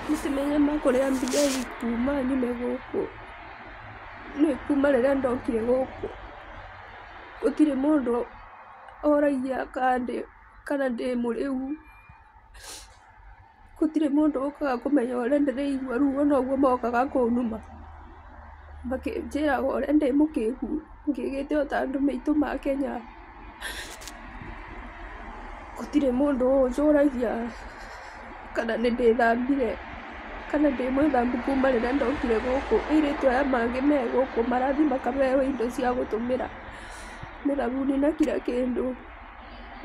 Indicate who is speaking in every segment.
Speaker 1: Mũtimenye kũrĩa mbia ikuma nyume gũkũ, nĩ kuma rĩrĩa ndokire gũkũ, gũtirĩ mũndũ oragia kana ndĩ mũrĩu, gũtirĩ mũndũ ũkaga kũmenya ũrĩa ndĩraigua, rĩu o noguo mokaga kũnuma, makĩnjĩraga ũrĩa ndĩ mũkĩgu, ngĩgĩte o ta andũ maitũ ma Kenya. Gũtirĩ mũndũ ũnjũragia kana nĩ ndĩthambire, kana ndĩ mwĩthambu kuma rĩrĩa ndokire gũkũ. Airĩtu aya mangĩ me gũkũ marathiĩ makaheo indo cia gũtũmĩra, nĩ thabuni na kira kĩndũ,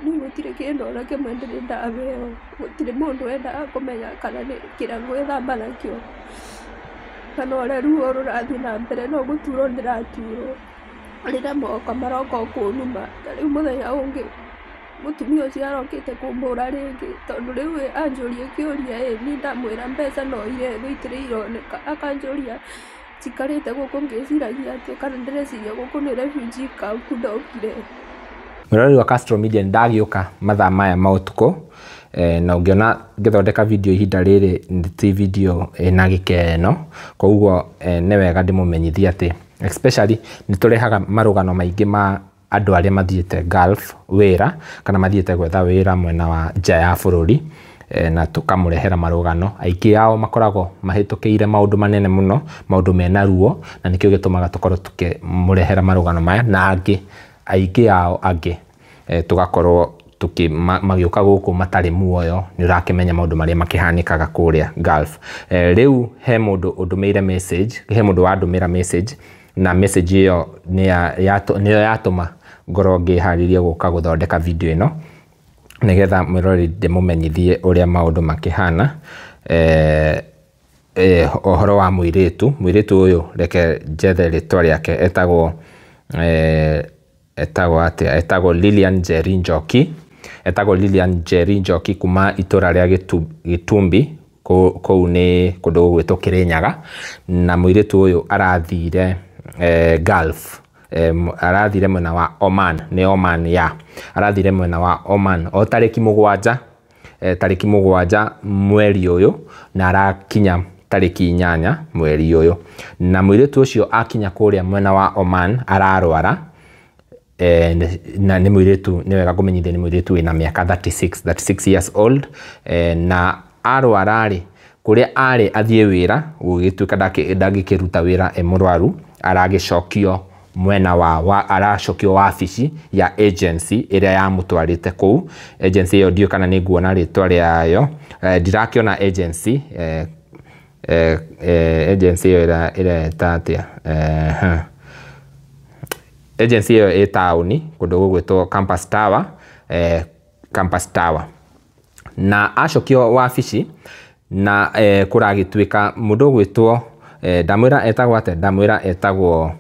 Speaker 1: niĩ gũtirĩ kĩndũ ona kĩmwe ndĩrĩ ndaheo, gũtirĩ mũndũ wendaga kũmenya kana kĩrĩa ngwĩthamba nakĩo, kana ũrĩa ruo rũrathiĩ na mbere, no gũturwo ndĩraturwo. Rĩrĩa moka maroka o kũnuma, ta rĩu mũthenya ũngĩ mũtumia ũcio arokĩte kũmbũra rĩngĩ, tondũ rĩu anjũria kĩũria ĩ, niĩ ndamwĩra mbeca no irehwo itirĩ ironeka, akanjũria njikarĩte gũkũ ngĩciragia atĩ kana ndĩreciria gũkũ nĩ refugee camp ndokire.
Speaker 2: Mwĩroreri wa Castro Media, nĩ ndagĩũka mathaa maya ma ũtukũ, na ũngĩona ngĩthondeka video ihinda rĩrĩ ti video ĩna gĩkeno. Koguo nĩ wega ndĩmũmenyithie atĩ especially nĩ tũrehaga marũgano maingĩ ma andũ arĩa mathiĩte Gulf wĩra kana mathiĩte gwetha wĩra mwena wa nja ya bũrũri, na tũkamũrehera marũgano. Aingĩ ao makoragwo mahĩtũkĩire maũndũ manene mũno, maũndũ mena ruo, na nĩkĩo gĩtũmaga tũkorwo tũkĩmũrehera marũgano maya. Na angĩ aingĩ ao angĩ tũgakorwo magĩũka gũkũ matarĩ muoyo. Nĩ ũrakĩmenya maũndũ marĩa makĩhanĩkaga kũrĩa Gulf. Rĩu he mũndũ ũndũmĩire message, he mũndũ wandũmĩra message, na message ĩyo nĩyo yatũma ngorwo ngĩharĩria gũka gũthondeka video ĩno, nĩgetha mwĩroreri ndĩmũmenyithie ũrĩa maũndũ makĩhana. Ũhoro wa mũirĩtu ũyũ, reke njethe rĩtwa rĩake. Etagwo atĩa? Etagwo Lilian Njeri Njoki, etagwo Lilian Njeri Njoki kuma itũra rĩa Gĩtumbi, kũu nĩ kũndũ gũgwĩtwo Kĩrĩnyaga. Na mũirĩtu ũyũ arathire Gulf, arathire mwena wa Oman, nĩ Oman ya arathire mwena wa Oman o tarĩki 7, tarĩki 7 mweri ũyũ, na arakinya tarĩki 8 mweri ũyũ. Na mũirĩtu ũcio akinya kũrĩa mwena wa Oman ararwara, na nĩ mũirĩtu, nĩ wega kũmenyithia nĩ mũirĩtu wĩna mĩaka 36 years old. Na arwara rĩ, kũrĩa arĩ athiĩ wĩra, gũgĩtuĩka ndangĩkĩruta wĩra e mũrwaru, aragĩcokio mwena wa aracokio wabici ya agency ĩrĩa yamũtwarĩte kũu. Agency ĩyo ndiũĩ kana nĩ nguona rĩtwa rĩayo, ndirakĩona agency, agency ĩyo ĩreta atĩa? Agency ĩyo ĩ taũni kũndũ gũgwĩtwo Campus Tower, Campus Tower. Na acokio wabici na kũragĩtuĩka mũndũ ũgwĩtwo, ndamwĩra etagwo atĩa? Ndamwĩra etagwo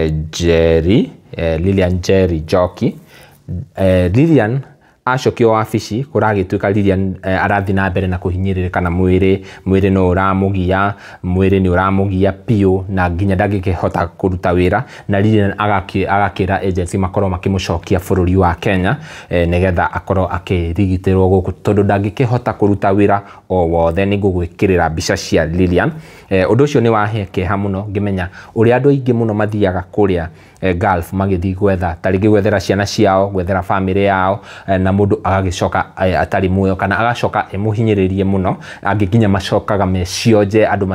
Speaker 2: Njeri, Lilian Njeri Njoki. Lilian acokio wabici, kũragĩtuĩka Lilian arathiĩ na mbere na kũhinyĩrĩrĩka na mwĩrĩ, mwĩrĩ no ũramũgia, mwĩrĩ nĩ ũramũgia biũ, na nginya ndangĩkĩhota kũruta wĩra. Na Lilian agakĩra agency makorwo makĩmũcokia bũrũri wa Kenya, nĩgetha akorwo akĩrigitĩrwo gũkũ, tondũ ndangĩkĩhota kũruta wĩra o wothe. Nĩ ngũgwĩkĩrĩra mbica cia Lilian. Ũndũ ũcio nĩ wahe kĩeha mũno ngĩmenya ũrĩa andũ aingĩ mũno mathiaga kũrĩa Gulf magĩthiĩ gwetha, ta rĩngĩ gwethera ciana ciao, gwethera bamĩrĩ yao, na mũndũ agagĩcoka atarĩ muoyo kana agacoka emũhinyĩrĩrie mũno. Angĩ nginya macokaga me cionje, andũ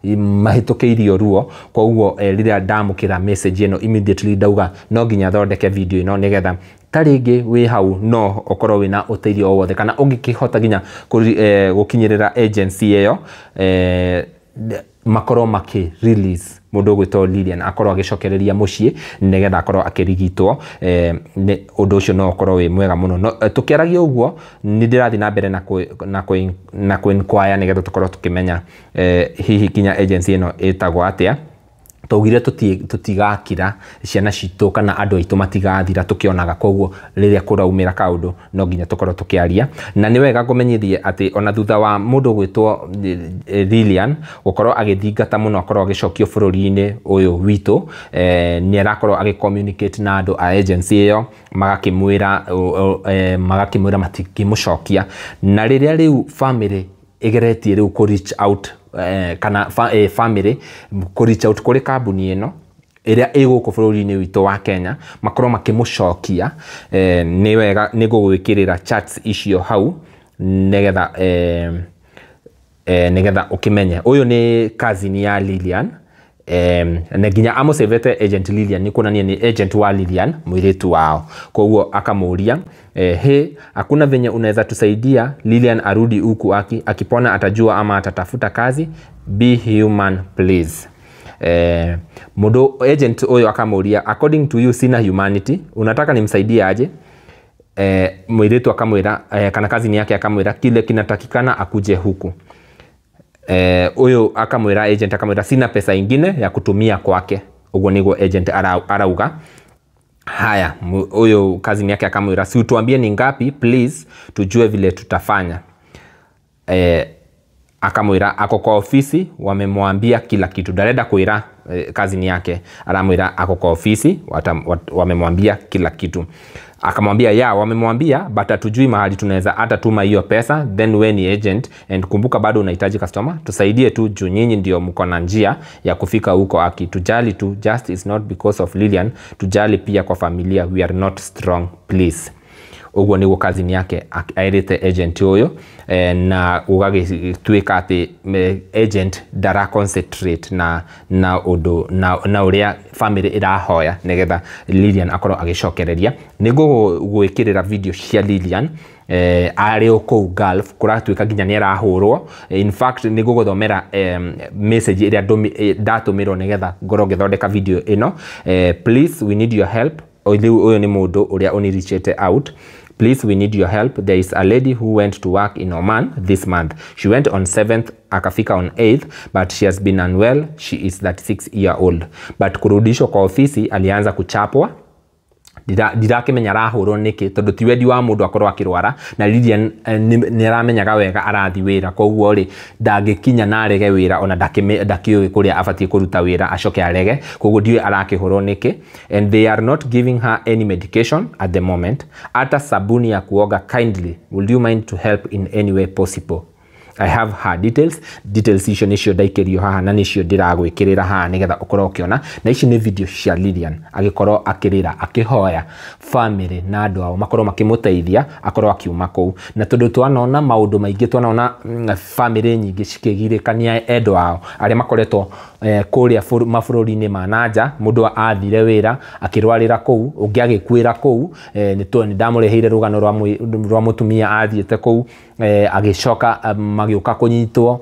Speaker 2: mahĩtũkĩirio ruo. Koguo rĩrĩa ndamũkĩra message ĩno, immediately ndauga no nginya thondeke video ĩno, nĩgetha ta rĩngĩ wĩ hau no ũkorwo wĩna ũteithio o wothe, kana ũngĩkĩhota nginya gũkinyĩrĩra agency ĩyo, makorwo makĩ release mũndũ ũgwĩtwo Lilian, akorwo agĩcokereria mũciĩ nĩgetha akorwo akĩrigitwo. Ũndũ ũcio no ũkorwo wĩ mwega mũno. No tũkĩaragia ũguo nĩ ndĩrathiĩ na mbere na kũ inquire nĩgetha tũkorwo tũkĩmenya hihi nginya agency ĩno ĩtagwo atĩa. Twaugire tutigakira ciana citũ kana andũ aitũ matigathira tukionaga, koguo rĩrĩa kũraumĩra kaũndũ no nginya tũkorwo tũkĩaria. Na nĩ wega ngũmenyithie atĩ ona thutha wa mũndũ gwĩtwo Lilian gũkorwo agĩthingata mũno akorwo agĩcokio bũrũri-inĩ ũyũ witũ, nĩ arakorwo agĩ communicate na andũ a agency ĩyo, magakĩmwĩra matingĩmũcokia. Na rĩrĩa rĩu family ĩgeretie rĩu kũ reach out, kana family kũ reach out kũrĩ kambuni ĩno ĩrĩa ĩ gũkũ bũrũri-inĩ witũ wa Kenya, makorwo makĩmũcokia, nĩ wega nĩ ngũgwĩkĩrĩra chats icio hau nĩgetha ũkĩmenye ũyũ nĩ cousin ya Lilian, na nginya amũcĩvĩte agent Lilian nĩ kuonania nĩ agent wa Lilian mũirĩtu wao. Koguo akamũria, "He, hakuna venye unaweza tusaidia Lilian arudi huku? Akipona atajua ama atatafuta kazi. Be human, please." Mũndũ agent ũyũ akamũria, "According to you sina humanity? Unataka nimsaidie aje?" Mũirĩtu akamwĩra, kana cousin yake akamwĩra, "Kile kinatakikana, akuje huku." Ũyũ akamwĩra, agent akamwĩra, "Sina pesa ingine ya kutumia kwake." Ũguo nĩguo agent arauga. Haya, ũyũ cousin yake akamwĩra, "Si utuambie ni ngapi, please, tujue vile tutafanya." Akamwĩra ako kwa ofisi, wamemwambia kila kitu. Ndarenda kwĩra cousin yake, aramwĩra ako kwa ofisi, wamemwambia kila kitu. Akamwambia, "Ya, wamemwambia, but hatujui mahali tunaweza hata tuma hiyo pesa. Then we ni agent and kumbuka bado unahitaji customer. Tusaidie tu juu nyinyi ndio mko na njia ya kufika huko. Aki tujali tu, just is not because of Lilian, tujali pia kwa familia. We are not strong, please." Ũguo nĩguo cousin yake aĩrĩte agent ũyũ, na gũgagĩtuĩka atĩ agent ndara concentrate na ũndũ na ũrĩa family ĩrahoya nĩgetha Lilian akorwo agĩcokereria. Nĩ ngũgwĩkĩrĩra video cia Lilian arĩ o kũu Gulf, kũratuĩka nginya nĩ arahũrwo. In fact, nĩ ngũgũthomera message ĩrĩa ndatũmĩrwo nĩgetha ngorwo ngĩthondeka video ĩno. "Please, we need your help." Rĩu ũyũ nĩ mũndũ ũrĩa ũnirichĩte out. "Please, we need your help. There is a lady who went to work in Oman this month. She went on 7th, akafika on 8th, but she has been unwell. She is 36 year old, but kurudishwa kwa ofisi alianza kuchapwa. Ndirakĩmenya arahũrwo nĩkĩ, tondũ ti wendi wa mũndũ akorwo akĩrwara. Na Lilian nĩ aramenyaga wega arathi wĩra, koguo rĩ, ndangĩkinya na arege wĩra, ona ndakĩũĩ kũrĩa abatiĩ kũruta wĩra acoke arege. Koguo ndiũĩ arakĩhũrwo nĩkĩ. And they are not giving her any medication at the moment, hata sabuni ya kuoga. Kindly, would you mind to help in any way possible? I have her details." Details icio nĩcio ndaikĩrio haha na nĩcio ndĩragwĩkĩrĩra haha nĩgetha ũkorwo ũkĩona. Na ici nĩ video cia Lilian agĩkorwo akĩrĩra, akĩhoya family na andũ ao makorwo makĩmũteithia akorwo akiuma kũu. Na tondũ twanona maũndũ maingĩ, twanona family nyingĩ cikĩgirĩka nĩ endwa ao arĩa makoretwo kũrĩa mabũrũri-inĩ ma nanja. Mũndũ athire wĩra, akĩrwarĩra kũu, ũngĩ agĩkuĩra kũu. Nĩ ndamũreheire rũgano rwa mũtumia athiĩte kũu, agĩcoka magĩũka kũnyitwo,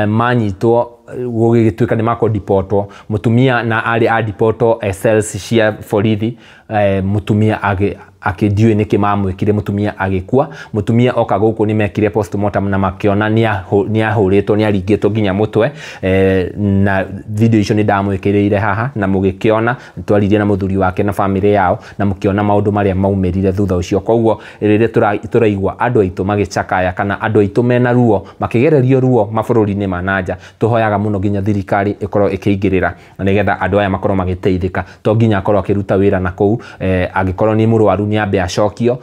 Speaker 2: manyitwo gũgĩtuĩka nĩ makũdipotwo. Mũtumia na arĩ adipotwo cells cia borithi, mũtumia akĩndiũĩ nĩkĩ mamwĩkire, mũtumia agĩkua. Mũtumia oka gũkũ, nĩ mekire postmortem na makĩona nĩ ahũrĩtwo, nĩ aringĩtwo nginya mũtwe. Na video icio nĩ ndamwĩkĩrĩire haha na mũgĩkĩona. Twaririe na mũthuri wake na family yao na mũkĩona maũndũ marĩa maumĩrire thutha ũcio. Koguo rĩrĩa tũraigua andũ aitũ magĩcakaya kana andũ aitũ mena ruo, makĩgererio ruo mabũrũri-inĩ ma nanja, tũhoyaga mũno nginya thirikari ĩkorwo ĩkĩingĩrĩra nĩgetha andũ aya makorwo magĩteithĩka. To nginya akorwo akĩruta wĩra na kũu, angĩkorwo nĩ mũrwaru, nĩ ambe acokio,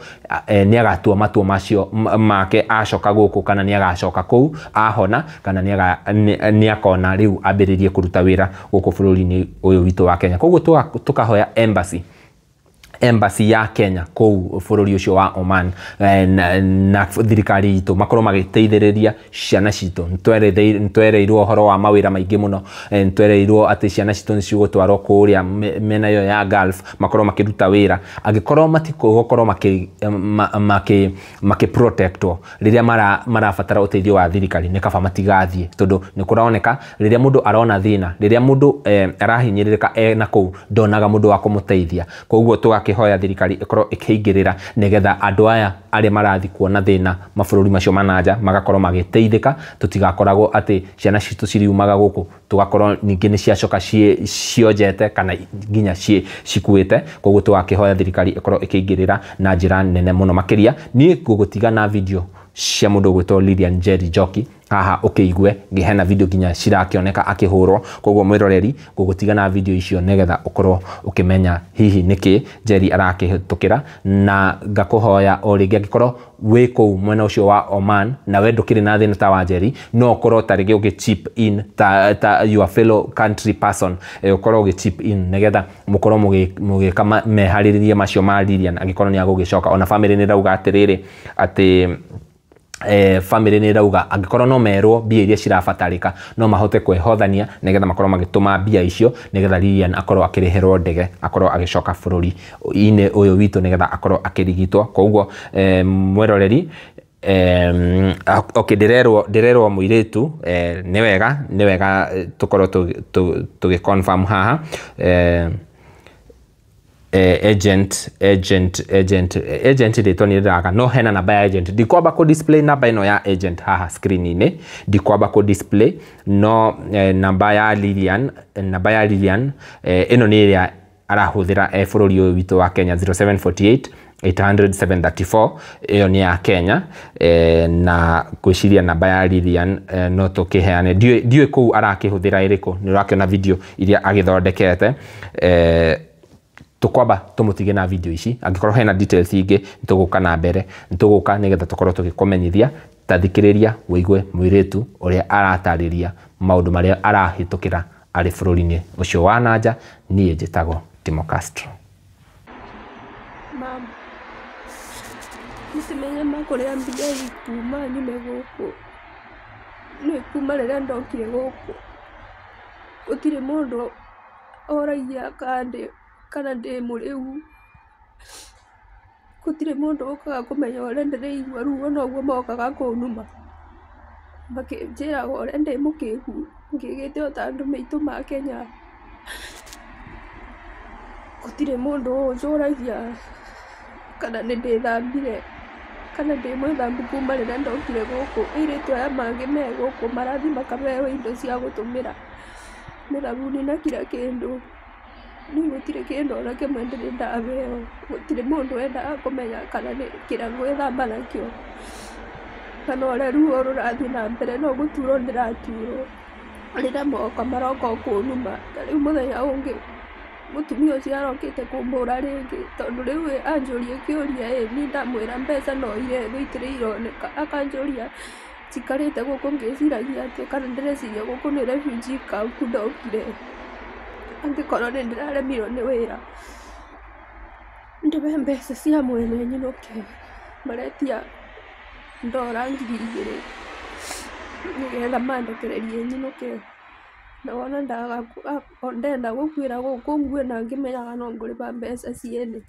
Speaker 2: nĩ agatua matua macio make acoka gũkũ kana nĩ agacoka kũu ahona, kana nĩ akona rĩu ambĩrĩrie kũruta wĩra gũkũ bũrũri-inĩ ũyũ witũ wa Kenya. Koguo tũkahoya embassy ya Kenya kũu bũrũri ũcio wa Oman, na thirikari itũ makorwo magĩteithĩrĩria ciana citũ. Nĩtwereirwo ũhoro wa mawĩra maingĩ mũno, nĩtwereirwo atĩ ciana citũ nĩ cigũtwarwo kũrĩa mĩena ĩyo ya Gulf makorwo makĩruta wĩra, angĩkorwo matikũgũkorwo makĩ protectwo rĩrĩa marabatara ũteithio wa thirikari, nĩ kaba matigathiĩ, tondũ nĩ kũroneka rĩrĩa mũndũ arona thĩna, rĩrĩa mũndũ arahinyĩrĩrĩka na kũu, ndonaga mũndũ wa kũmũteithia. Koguo tũgakĩhoya Tũgakĩhoya thirikari ĩkorwo ĩkĩingĩrĩra nĩgetha andũ aya arĩa marathiĩ kuona thĩna mabũrũri macio ma nanja magakorwo magĩteithĩka, tũtigakoragwo atĩ ciana citũ ciriumaga gũkũ tũgakorwo ningĩ nĩ ciacoka cionjete kana nginya cikuĩte. Koguo tũgakĩhoya thirikari ĩkorwo ĩkĩingĩrĩra na njĩra nene mũno makĩria. Niĩ ngũgũtiga na video cia mũndũ ũgwĩtwo Lilian Njeri Njoki haha ũkĩigue hena video nginya cirakĩoneka akĩhũrwo. Koguo mwĩroreri ngũgũtiga na video icio nĩgetha ũkorwo ũkĩmenya hihi nĩkĩ Njeri arakĩhĩtũkĩra, na ngakũhoya o rĩngĩ angĩkorwo wĩ kũu mwena ũcio wa Oman na we ndũkĩrĩ na thĩna ta wa Njeri, no ũkorwo ta rĩngĩ ũgĩ chip in ta your fellow country person, ũkorwo ũgĩ chip in nĩgetha mũkorwo mũgĩka meharĩrĩria macio ma Lilian angĩkorwo nĩ agũgĩcoka. Ona family nĩ ĩrauga atĩrĩrĩ atĩ family nĩ ĩrauga angĩkorwo no merwo mbia iria cirabatarĩka no mahote kwĩhothania nĩgetha makorwo magĩtũma mbia icio nĩgetha Lilian akorwo akĩrĩhĩrwo ndege akorwo agĩcoka bũrũri-inĩ ũyũ witũ nĩgetha akorwo akĩrigitwo. Koguo mwĩroreri okay, ndĩrerwo mũirĩtu nĩ wega tũkorwo tũgĩ confirm haha agent rĩtwa nĩ rĩraga no hena namba ya agent. Ndikwamba kũ display namba ĩno ya agent haha screen-inĩ, ndikwamba kũ display no namba ya Lilian ĩno nĩ ĩrĩa arahũthĩra bũrũri ũyũ witũ wa Kenya 0748 800 734 ĩyo nĩ ya Kenya na ngwĩciria namba ya Lilian no tũkĩheane. Ndiũĩ kũu arakĩhũthĩra ĩrĩkũ, nĩ ũrakĩona video iria agĩthondekete. Tukwamba tumutige na video ici, angĩkorwo hena details ingĩ nĩtũgũka na mbere, nĩtũgũka nĩgetha tũkorwo tũgĩkũmenyithia. Ta thikĩrĩria wĩigue mũirĩtu ũrĩa aratarĩria maũndũ marĩa arahĩtũkĩra arĩ bũrũri-inĩ ũcio wa nanja. Niĩ njĩtagwo Timo Castro.
Speaker 1: Mam, nĩtũmenye makũrĩa mbia ikuma nyume gũkũ nĩ kuma rĩrĩa ndokire gũkũ gũtirĩ mũndũ oragia kandi kana ndĩ mũrĩu, gũtirĩ mũndũ ũkaga kũmenya ũrĩa ndĩraigua ruo, noguo mokaga kũnuma makĩnjĩraga ũrĩa ndĩ mũkĩgu ngĩgĩte o ta andũ maitũ ma Kenya. Gũtirĩ mũndũ ũnjũragia kana nĩ ndĩthambire kana ndĩ mwĩthambu kuma rĩrĩa ndokire gũkũ. Airĩtu aya mangĩ me gũkũ marathiĩ makaheo indo cia gũtũmĩra nĩ thabuni na kila kĩndũ, niĩ gũtirĩ kĩndũ ona kĩmwe ndĩrĩ ndaheo. Gũtirĩ mũndũ wendaga kũmenya kana nĩ kĩrĩa ngwĩthamba nakĩo kana ũrĩa ruo rũrathiĩ na mbere, no gũturwo ndĩraturwo. Rĩrĩa moka maroka o kũnuma. Ta rĩu mũthenya ũngĩ mũtumia ũcio arokĩte kũmbũra rĩngĩ tondũ rĩu anjũria kĩũria ĩ niĩ ndamwĩra mbeca no irethwo itirĩ ironeka, akanjũria njikarĩte gũkũ ngĩciragia atĩa kana ndĩreciria gũkũ nĩ refugee camp ndokire, angĩkorwo nĩ ndĩraremirwo nĩ wĩra ndĩme mbeca cia mwene nyinũke. Maretia ndora 2,000 nĩgetha mandekererie nyinũke, na wona ndenda gũkuĩra gũkũ ngue na ngĩmenyaga no ngũrĩha mbeca ciene.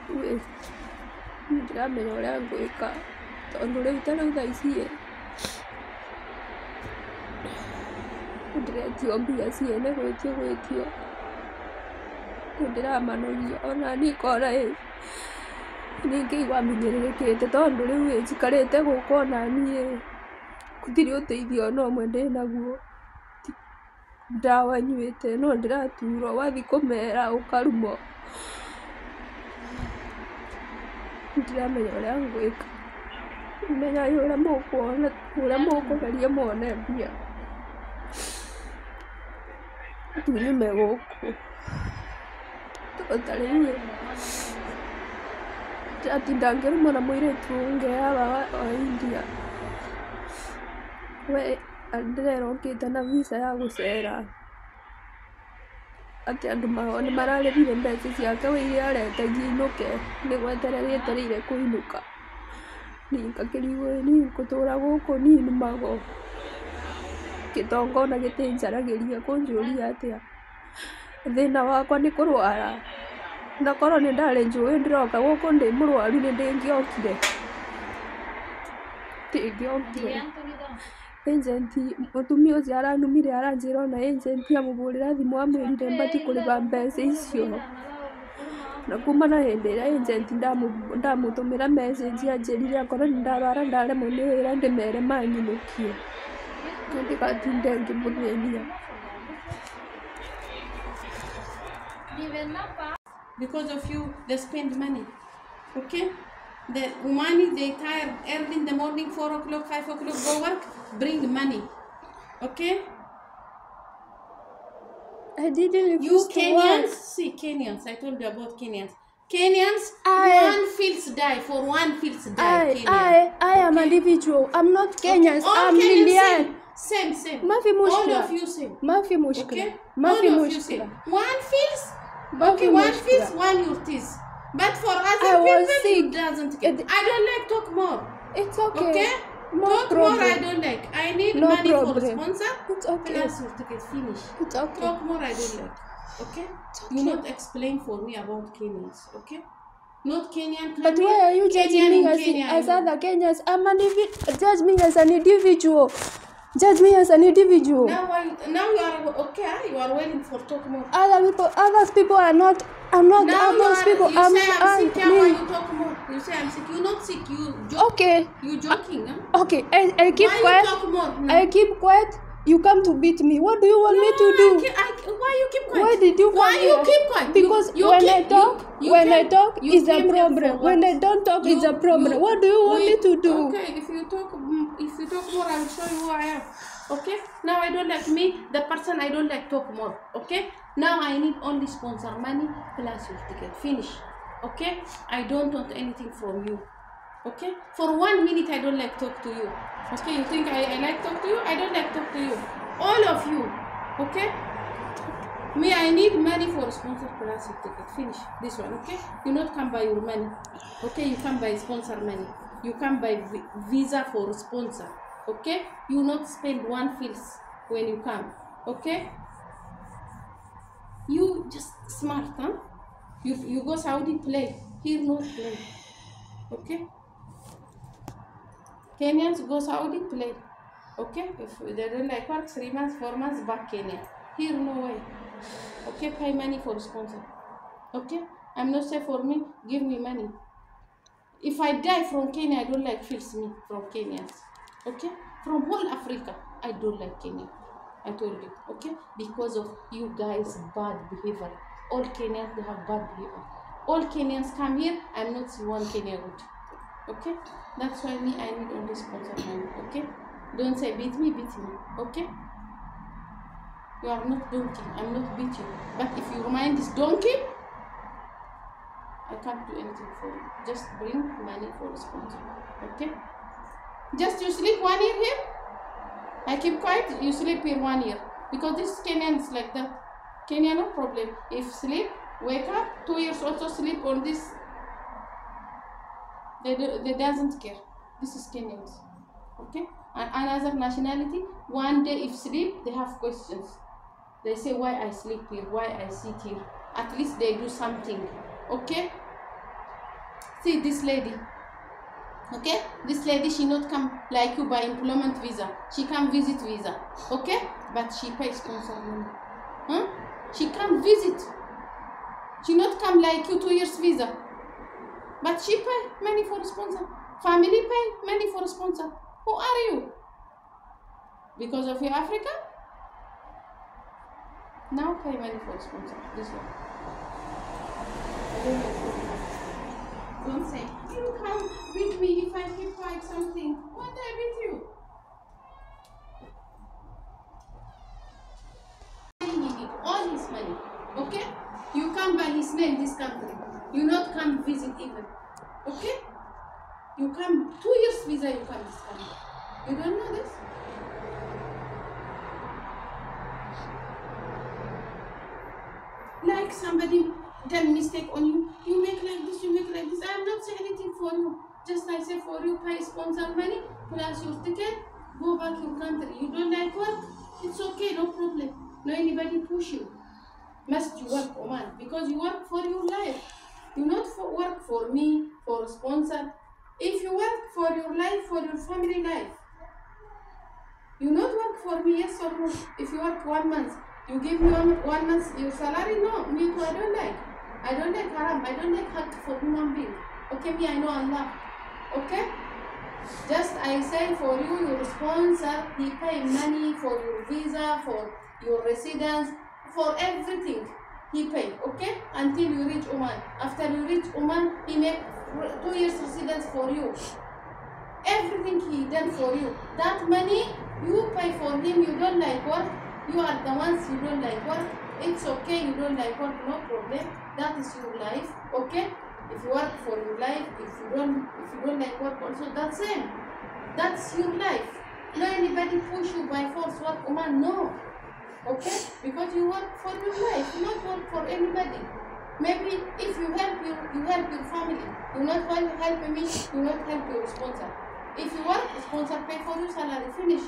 Speaker 1: Rĩu ndiramenya ũrĩa ngwĩka tondũ rĩu ta rĩu thaa ici ĩ ndĩretio mbia ciene gwĩtio nĩndĩramanogia ona niĩ ngona ĩ ningĩigua menyererĩkĩte tondũ rĩu ĩ njikarĩte gũkũ ona niĩ gũtirĩ ũteithio ona ũmwe ndĩnaguo, ndawa nyuĩte no ndĩraturwo, wathiĩ kũmera ũkarumwo. Ndiramenya ũrĩa ngwĩka, menyai ũrĩa mũkuona ũrĩa mũkũgeria muone mbia tu nyume gũkũ tondũ ta rĩu ĩ ndĩratinda ngĩrumwo na mũirĩtu ũngĩ haha wa India, we ndĩrera okĩte na visa ya gũcera atĩ andũ nĩ mararĩhire mbeca ciake we iria aretagia inũke nĩ gweterera etereire kũinũka. Niĩ ngakĩrigwo niĩ ngũtũra gũkũ niĩ numagwo gĩtonga ona gĩtinjaragĩria kũnjũria atĩa, thĩna wakwa nĩ kũrwara, na korwo nĩ ndarĩ njũĩ ndĩroka gũkũ ndĩ mũrwaru nĩ ndĩngĩokire ndĩngĩokire. Agent mũtumia ũcio aranumire aranjĩra ona agent amũhũrĩra thimũ amwĩrire mbati kũrĩha mbeca icio. Na kuma na hĩndĩ ĩrĩa agent ndamũtũmĩra message anjĩrire akorwo nĩ ndarwara ndaremwo nĩ wĩra ndĩmere manyinũkie ndigatinde ngĩmũthĩnia.
Speaker 3: Because of you, they spend money. Okay? The money they tired early in the morning, 4 o'clock, 5 o'clock, go work, bring money. Okay?
Speaker 1: I didn't
Speaker 3: You
Speaker 1: refuse to
Speaker 3: Kenyans,
Speaker 1: work.
Speaker 3: see Kenyans, I told you about Kenyans. Kenyans, one feels die, for one feels die. Kenyan.
Speaker 1: I am an individual. I'm not Kenyans.
Speaker 3: All
Speaker 1: I'm
Speaker 3: Kenyans,
Speaker 1: Lilian.
Speaker 3: same.
Speaker 1: Mafi
Speaker 3: All
Speaker 1: mushkila.
Speaker 3: of you same.
Speaker 1: Mafi mushkila.
Speaker 3: Okay?
Speaker 1: Mafi
Speaker 3: All of you
Speaker 1: mushkila.
Speaker 3: same. One feels,
Speaker 1: Mafi
Speaker 3: okay, one
Speaker 1: mushkila.
Speaker 3: feels, one your teeth. But for other
Speaker 1: I was
Speaker 3: people, it
Speaker 1: sick.
Speaker 3: doesn't get.
Speaker 1: It-
Speaker 3: I don't like talk more.
Speaker 1: It's okay.
Speaker 3: Okay?
Speaker 1: No
Speaker 3: Talk
Speaker 1: problem.
Speaker 3: more, I don't like. I need
Speaker 1: No
Speaker 3: money for
Speaker 1: problem.
Speaker 3: sponsor.
Speaker 1: It's okay.
Speaker 3: Plus your ticket, finish.
Speaker 1: It's okay.
Speaker 3: Talk more, I don't like. Okay?
Speaker 1: It's
Speaker 3: You
Speaker 1: okay.
Speaker 3: not explain for me about Kenyans, okay? Not Kenyan.
Speaker 1: But
Speaker 3: come
Speaker 1: why
Speaker 3: here,
Speaker 1: are you judging
Speaker 3: Kenyan
Speaker 1: me
Speaker 3: in
Speaker 1: as,
Speaker 3: Kenya.
Speaker 1: as other Kenyans? I'm an judge me as an individual. Judge me as an individual.
Speaker 3: Now you are okay. Huh? You are waiting for talk more.
Speaker 1: Other people, others people are not. I'm not.
Speaker 3: Now you
Speaker 1: those
Speaker 3: are,
Speaker 1: people.
Speaker 3: you
Speaker 1: I'm,
Speaker 3: say I'm sick. Yeah, why
Speaker 1: me.
Speaker 3: you talk more? You say I'm sick. You're not sick. You joke.
Speaker 1: Okay.
Speaker 3: You joking? Huh?
Speaker 1: Okay. I keep
Speaker 3: Why
Speaker 1: quiet.
Speaker 3: you talk more? No.
Speaker 1: I keep quiet. You come to beat me. What do you want me to
Speaker 3: No,
Speaker 1: do?
Speaker 3: Why you keep quiet?
Speaker 1: Why did you come
Speaker 3: Why you
Speaker 1: here?
Speaker 3: keep quiet?
Speaker 1: Because
Speaker 3: You
Speaker 1: when
Speaker 3: keep-
Speaker 1: I talk,
Speaker 3: you
Speaker 1: when I
Speaker 3: came-
Speaker 1: talk,
Speaker 3: you
Speaker 1: it's a
Speaker 3: came here
Speaker 1: problem.
Speaker 3: for
Speaker 1: When
Speaker 3: what?
Speaker 1: I don't talk, it's a problem. What do you want me to do?
Speaker 3: Okay, if you talk more, I will show you who I am. Okay? Now I don't like me, the person I don't like talk more. Okay? Now I need only sponsor money plus your ticket. Finish. Okay? I don't want anything from you. Okay? For 1 minute I don't like talk to you. Okay? You think I like talk to you? I don't like talk to you. All of you. Okay? Me, I need money for sponsor plus your ticket. Finish this one, okay? You not come by your money. Okay? You come by sponsor money. You come by visa for sponsor. Okay? You not spend one fils when you come. Okay? You just smart, huh? You go Saudi play. Here not play. Okay? Kenyans go Saudi play. Okay? If they don't like work, 3 months, 4 months back Kenya. Here no way. Okay, pay money for sponsor. Okay? I'm not say for me, give me money. If I die from Kenya, I don't like feels me from Kenyans. Okay? From whole Africa, I don't like Kenya. I told you. Okay? Because of you guys' bad behavior. All Kenyans, they have bad behavior. All Kenyans come here, I'm not see one Kenya good. Okay? That's why me, I need only sponsor money. Okay? Don't say beat me, beat me. Okay? You are not donkey. I'm not beat you. But if your mind is donkey, I can't do anything for you. Just bring money for the sponsor. Okay? Just you sleep 1 year here. I keep quiet. You sleep here 1 year. Because this Kenyan is like that. Kenya no problem. If sleep, wake up, 2 years also sleep on this. They doesn't care. This is Kenyans. Okay? And another nationality, 1 day if sleep, they have questions. They say why I sleep here, why I sit here. At least they do something. Okay? See this lady. Okay? This lady, she not come like you by employment visa. She come visit visa. Okay? But she pay sponsor money. Huh? She come visit. She not come like you 2 years visa. But she pay money for sponsor. Family pay money for sponsor. Who are you? Because of your Africa? Now pay money for sponsor. This one. Don't say, you come beat me if I keep quiet something. What I beat you? He need all his money. Okay? You come by his name this country. You not come visit even. Okay? You come 2 years visa, you come this country. You don't know this? Like somebody done mistake on you, you make like this, you make like this. I am not saying anything for you. Just I say for you, pay sponsor money, plus your ticket, go back your country. You don't like work, it's okay, no problem. No anybody push you. Must you work, Oman, because you work for your life. You not for work for me, for sponsor. If you work for your life, for your family life. You not work for me, yes or no? If you work 1 month, you give me one month your salary? No, me too, I don't like. I don't like haram. I don't like haq for human being. Okay, me, I know Allah. Okay? Just I say for you, your sponsor, he pay money for your visa, for your residence, for everything. He pay, okay? Until you reach Oman. After you reach Oman, he make 2 years residence for you. Everything he done for you. That money, you pay for him. You don't like work. You are the ones you don't like work. It's okay, you don't like work, no problem. That is your life, okay? If you work for your life, if you don't like work also, that's same. That's your life. No anybody push you by force work, Oman, no. Okay? Because you work for your life, not work for anybody. Maybe if you help you help your family. You not help me, you not help your sponsor. If you work, sponsor pay for your salary, finish.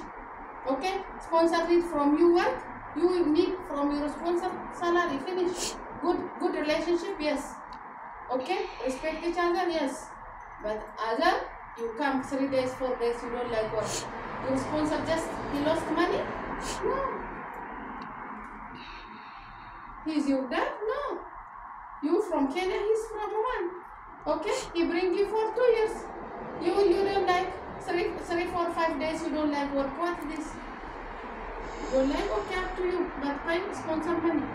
Speaker 3: Okay? Sponsor need from you work, you need from your sponsor salary, finish. Good relationship, yes. Okay? Respect each other, yes. But other, you come 3 days, 4 days, you don't like work. Your sponsor just, he lost money? No. He's your dad? No. You from Kenya, he's from Oman. Okay? He bring you for 2 years. You don't like 3, 4, 5 days, you don't like work. What is this? You don't like? Okay, up to you. But pay sponsor money.